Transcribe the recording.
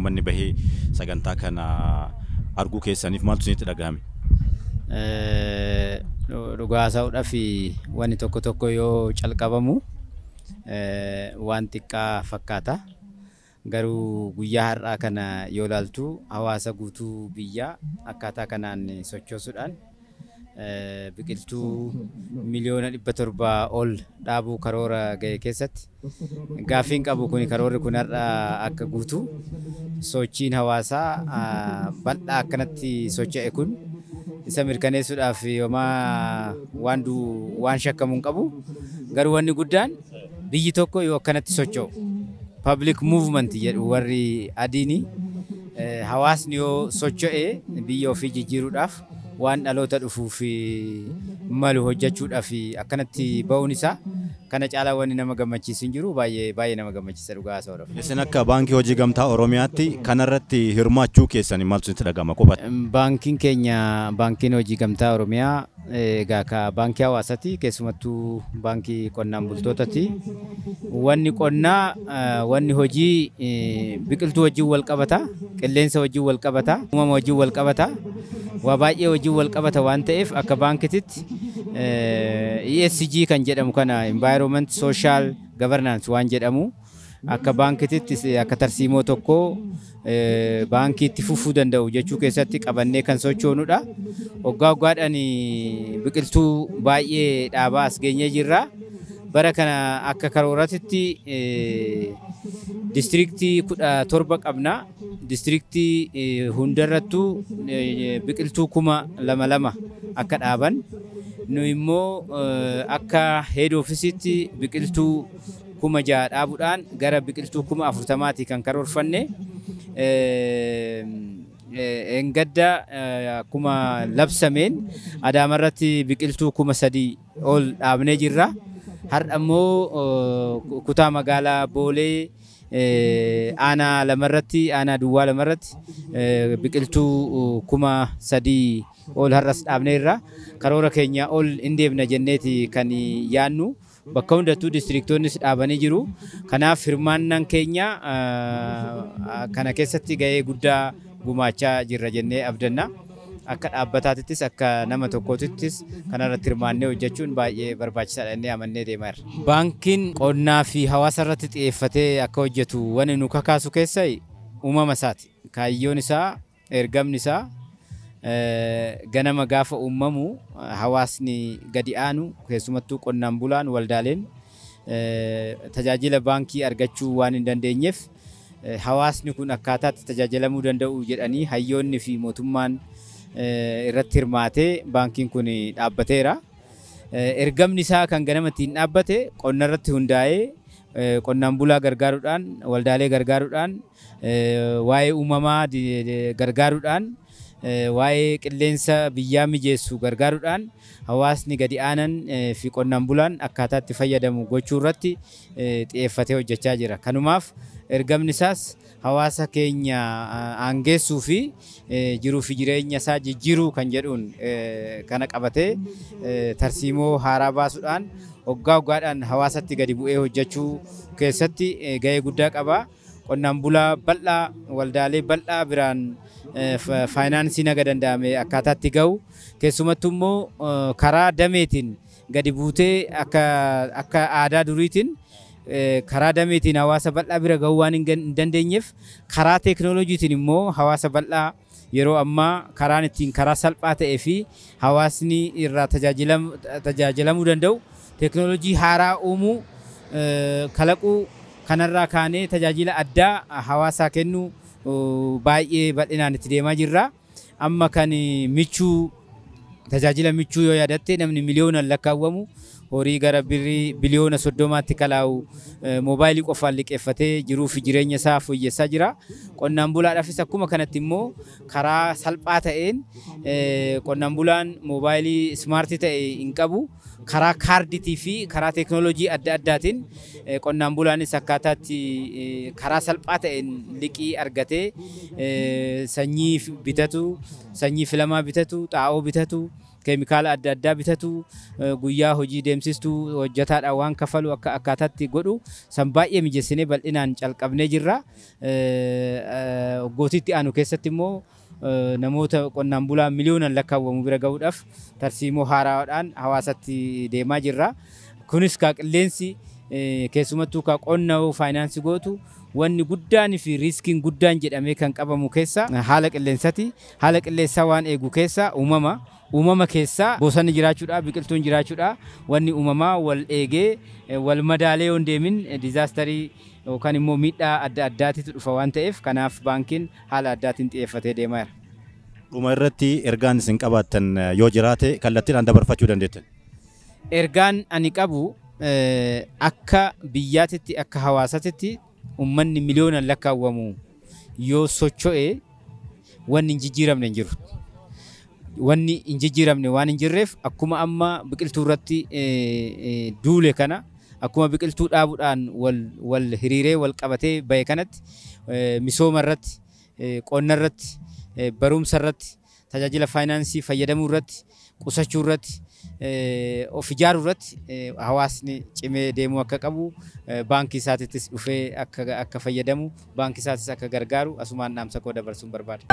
uummanni bahee sagantaa kana arguu keessaniif maaltu isinitti dhagahame? Dhugaa haasa'uudhaaf wanni tokko tokko yoo calqabamu waan xiqqaa fakkaata. Garuu guyyaa har'aa kana yoo ilaaltu hawaasa guutuu biyyaa akkaataa kanaan sochoosuudhaan biqiltuu 700,000,000 ol dhaabuu karoora ga'e keessatti gaaffiin qabu kun karoorri kun har'a akka guutu sochiin hawaasaa bal'aa akkanatti socho'e kun isa mirkaneessuudhaaf yooma waan shakkamu hin qabu. Garuu wanni guddaan biyyi tokko yoo akkanatti socho'u public movement jedhu warri adiini hawaasni yoo socho'e biyya ofii jijjiiruudhaaf waan dhaloota dhufuuf malu hojjechuudhaaf akkanatti ba'uun isaa kana caalaa wanni nama gammachiisu hin jiru. Baay'ee baay'ee nama gammachiisa dhugaa haasa'uudhaaf. Isin akka Baankii Hojii Gamtaa Oromiyaatti kanarratti hirmaachuu keessanii maaltu isinitti dhagahama qofatti? Baankiin keenya Baankiin Hojii Gamtaa Oromiyaa egaa ka baankii hawaasaati, keessumattuu baankii qonnaan bultootati. Wanni qonnaa wanni hojii biqiltuu wajjin wal qabata, qilleensa wajjin wal qabata, uumama wajjin wal qabata, waa baay'ee wajjin wal qabata waan ta'eef akka baankiitti ESG kan jedhamu kana Environment Social Governance waan jedhamu akka baankiitti akka tarsiimoo tokko baankiitti fufuu danda'u jechuu keessatti qabannee kan sochoonudha. Waggaa waggaadhaan biqiltuu baay'ee dhaabaa as geenyee jirra. Bara kana akka karooraatitti diistiriiktii 17 qabna. Diistiriiktii hundarrattuu biqiltuu 2,000 akka dhaaban. Nu immoo akka head office-itti biqiltuu 6,000 dhaabuudhaan gara biqiltuu 40,000 kan karoorfanne. Engadda akkuma labsameen Adaamarratti biqiltuu 3,000 ol dhaabnee jirra. Har'a immoo kutaa magaalaa Boolee aanaa lamarratti, aanaa duwwaa lamarratti biqiltuu 3,000 ol har'as dhaabneerra. Karoora keenya ol hin deemna jenneeti kan yaannu. Bakka hundattuu diistiriiktoonnis dhaabanii jiru. Kanaaf hirmaannaan keenya kana keessatti gahee guddaa gumaachaa jirra jennee abdanna. Akka dhaabbataatittis akka nama tokkootittis kanarratti hirmaannee hojjechuun baay'ee barbaachisaadha jennee amannee deemaa jirra. Baankiin qonnaa fi hawaasa irratti xiyyeeffatee akka hojjetu wanni nu kakaasu keessa uumama isaati. Kaayyoon isaa, ergamni isaa ganama gaafa uumamu hawaasni gadi aanu keessumattuu qonnaan bulaan waldaaleen tajaajila baankii argachuu waan hin dandeenyeef hawaasni kun akkaataatti tajaajilamuu danda'u jedhanii hayyoonni fi mootummaan irratti hirmaatee baankiin kun dhaabbateera. Ergamni isaa kan ganama ittiin dhaabbate qonna irratti hundaa'ee qonnaan bulaa gargaaruudhaan, waldaalee gargaaruudhaan, waa'ee uumamaa gargaaruudhaan, waa'ee qilleensa biyyaa mijeessu gargaaruudhaan hawaasni gadi aanan fi qonnaan bulaan akkaataa itti fayyadamu gochuu irratti xiyyeeffatee hojjechaa jira. Kanumaaf ergamni isaas hawaasa keenya aangeessuu fi jiruu fi jireenya isaa jijjiiruu kan jedhuun kana qabatee tarsiimoo haaraa baasuudhaan waggaa waggaadhaan hawaasatti gadi bu'ee hojjechuu keessatti gahee guddaa qaba. Qonnaan bulaa bal'aa waldaalee bal'aa biraan faayinaansii naga danda'ame akkaataatti gahu keessumattuu immoo karaa dameetiin gadi buutee akka aadaa duriitiin karaa dameetiin hawaasa bal'aa bira gahuu waan hin dandeenyeef karaa teekinooloojiitiin immoo hawaasa bal'aa yeroo ammaa karaan ittiin karaa salphaa ta'ee fi hawaasni irraa tajaajilamuu danda'u teekinooloojii haaraa uumuu kalaquu kanarraa kaanee tajaajila addaa hawaasaa kennuu baay'ee bal'inaan itti deemaa jirra. Amma kan michuu tajaajila michuu yoo yaadatte namni miliyoonaan lakkaawwamu horii gara birrii 30 biliyoonatti kalaa'u moobaayilii qofaan liqeeffatee jiruu fi jireenya isaa fooyyessaa jira. Qonnaan bulaadhaafis akkuma kanatti immoo karaa salphaa ta'een qonnaan bulaan moobaayilii ismaartii ta'e hin qabu. Karaa kaardiitii fi karaa teekinooloojii adda addaatiin qonnaan bulaanis akkaataatti karaa salphaa ta'een liqii argatee sanyii bitatu, sanyii filamaa bitatu, xaa'oo bitatu, Keemikaala adda addaa bitatu, guyyaa hojii deemsistuu hojjetaadhaan waan kafalu akka akkaataatti godhu san baay'ee mijeessinee bal'inaan calqabnee jirra. Waggootiitti aanu keessatti immoo namoota qonnaan bulaa miliyoonaan lakkaawwamu bira gahuudhaaf tarsiimoo haaraadhaan hawaasatti deemaa jirra. Kunis kaa qilleensi, keessumattuu kaa qonna faayinaansii gootu, wanni guddaan fi riiskiin guddaan jedhamee kan qabamu keessa haala qilleensati. Haala qilleensaa waan eegu keessa uumama. Uumama keessaa bosonni jiraachuudha, biqiltuun jiraachuudha. Wanni uumamaa wal eegee wal madaalee yoo hin deemin dizaastarii yookaan immoo miidhaa adda addaatitu dhufa waan ta'eef, kanaaf baankiin haala addaatiin xiyyeeffatee deemaa jira. Dhuma irratti ergaan isin qabaattan yoo jiraate kallattiidhaan dabarfachuu dandeettan. Ergaan ani qabu, akka biyyaatitti, akka hawaasatitti, uummanni miliyoonaan lakkaawwamu yoo socho'e wanni hin jijjiiramne hin jiru. Wanni hin jijjiiramne waan hin jirreef, akkuma amma biqiltuu irratti duule kana, akkuma biqiltuu dhaabuudhaan wal hiriiree wal qabatee bahe kanatti, misooma irratti, qonna irratti, barumsa irratti, tajaajila faayinaansii fayyadamuu irratti, qusachuu irratti, of ijaaruu irratti hawaasni cimee deemuu akka qabu, baankii isaatittis dhufee akka fayyadamu, baankii isaatis akka gargaaru asumaan dhaamsa koo dabarsuun barbaada.